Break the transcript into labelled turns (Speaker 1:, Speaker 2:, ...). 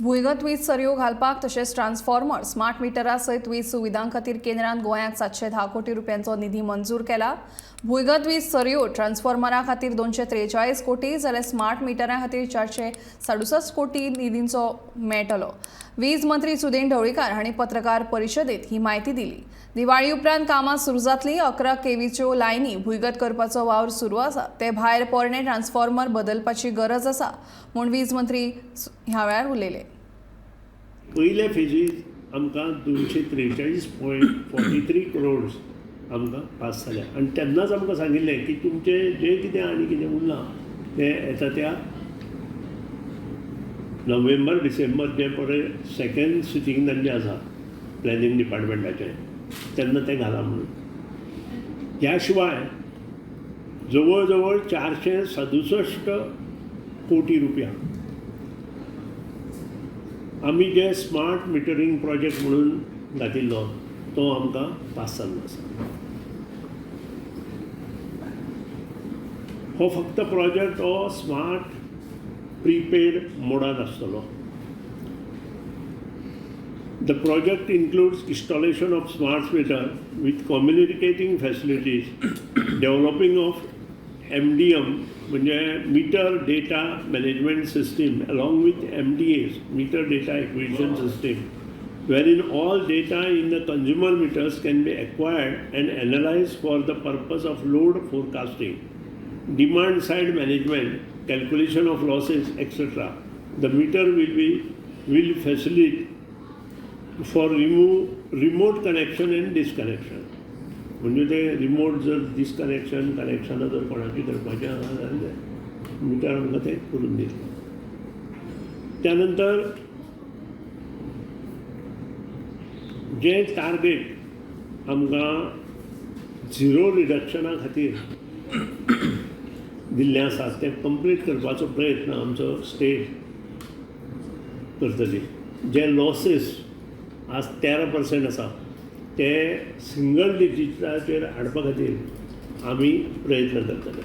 Speaker 1: भुंयगत वीज सरयो घालपाक तशेंच ट्रान्सफॉर्मर स्मार्ट मिटरा सयत वीज सुविधां खातीर केंद्रान गोंयाक 710 कोटी रुपयांचो निधी मंजूर केला. भुंयगत वीज सरयो ट्रान्सफॉर्मरा खातीर 243 कोटी जाल्यार स्मार्ट मिटरा खातीर 467 कोटी निधींचो मेळटलो. वीज मंत्री सुदिन ढवळीकार हांणी पत्रकार परिशदेत ही म्हायती दिली. दिवाळी उपरांत कामां सुरू जातली. 11 केव्हीच्यो लायनी भुंयगत करपाचो वावर सुरू आसा. ते भायर पोरणे ट्रान्सफॉर्मर बदलपाची गरज आसा म्हूण वीज मंत्री ह्या वेळार उलयले.
Speaker 2: पयल्या फेजीत आमकां 243.43 करोड्स आमकां पास जाले आनी तेन्नाच आमकां सांगिल्लें की तुमचें जें कितें आनी कितें उरलां तें येता त्या नोव्हेंबर डिसेंबर जें पळय सेकेंड सिटींग तांचें आसा प्लॅनिंग डिपार्टमेंटाचें तेन्ना तें घालां म्हणून. ह्या शिवाय जवळ जवळ 467 कोटी रुपया आमी जे स्मार्ट मिटरींग प्रोजेक्ट म्हणून घातिल्लो तो आमकां पास जाल्लो आसा. हो फक्त प्रोजेक्ट हो स्मार्ट प्रीपेड मोडान आसतलो. The project includes installation of smart meter with communicating facilities, developing of MDM म्हणजे meter data management system along with MDAs, meter data acquisition system, wherein all data in the consumer meters can be acquired and analyzed for the purpose of load forecasting, demand side management, calculation of losses, etc. The meter will facilitate for remote connection and disconnection. म्हणजे ते remote जर disconnection कनेक्शनां जर कोणाची करपाचें आसा जाल्यार metre आमकां तें करून दितलें. त्यानंतर जें टार्गेट आमकां झिरो रिडक्शना खातीर दिल्लें आसा तें कंप्लीट करपाचो प्रयत्न आमचो स्टेट करतली. जे लॉसीस आज 13% आसा ते सिंगल डिजिटाचेर हाडपा खातीर आमी प्रयत्न करतले.